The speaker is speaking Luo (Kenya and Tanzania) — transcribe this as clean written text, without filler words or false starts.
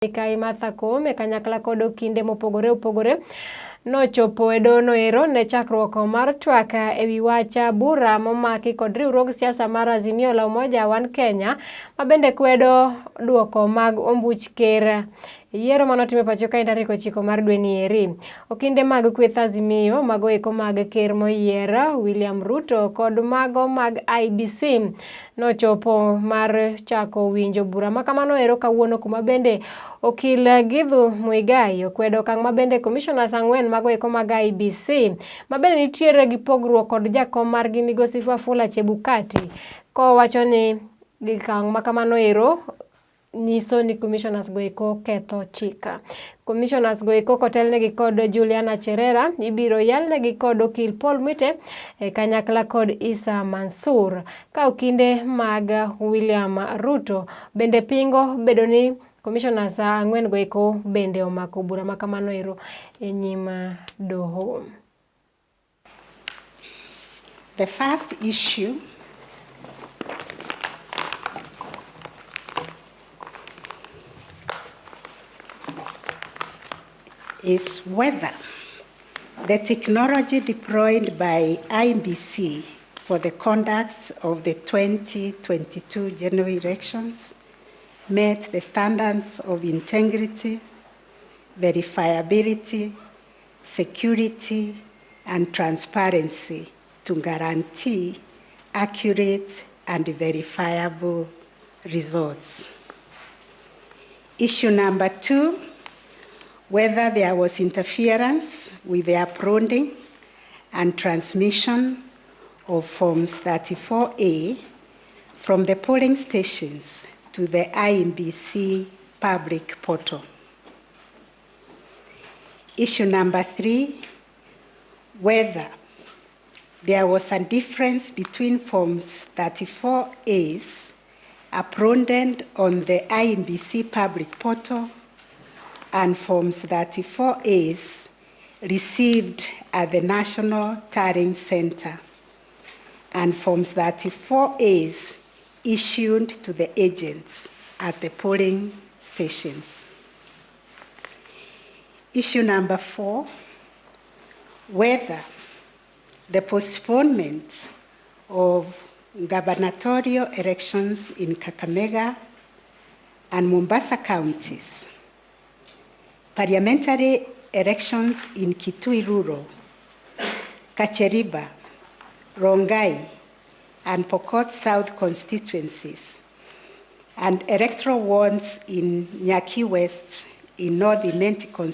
Mikai Martha Koome kanyakla kod okinde mopogore opogore nochopo e doho ero ne chakruok mar twak ewi wach bura momaki kod riwruog siasa mar Azimio la Umoja One Kenya ma bende kwedo duoko mag ombuch ker. Yiero manotim e pacho kae tarik 9 mar dwe ni eri. Okinde mag kweth Azimio mago eko mag ker moyier William Ruto kod mago mag IEBC nochopo mar chako winjo bura ma kamano ero kawuono kuma bende okil Githu Muigai okwedo okang' ma bende commissioners 4 mago eko mag IEBC ma bende nitiere gi pogruok kod jakom margi migosi Wafula Chebukati kowacho ni okang' ma kamano ero nyiso ni commissioners go eko ketho chik. Commissioners go eko kotelnegi kod Juliana Cherera ibiro yalnegi kod okil Paul Mwite e kanyakla kod Issa Mansur. Ka okinde mag William Ruto bende pingo bedo ni commissioners 4 go eko bende omako bura ma kamano ero e nyim doho. The first issue is whether the technology deployed by IEBC for the conduct of the 2022 general elections met the standards of integrity, verifiability, security, and transparency to guarantee accurate and verifiable results. Issue number 2, whether there was interference with the uploading and transmission of Forms 34A from the polling stations to the IEBC public portal. Issue number 3, whether there was a difference between Forms 34As uploaded on the IEBC public portal and Forms 34As received at the National Tallying Center and Forms 34As issued to the agents at the polling stations. Issue number 4, whether the postponement of gubernatorial elections in Kakamega and Mombasa counties, parliamentary elections in Kitui Rural, Kacheriba, Rongai, and Pokot South constituencies, and electoral wards in Nyaki West in North Imenti constituency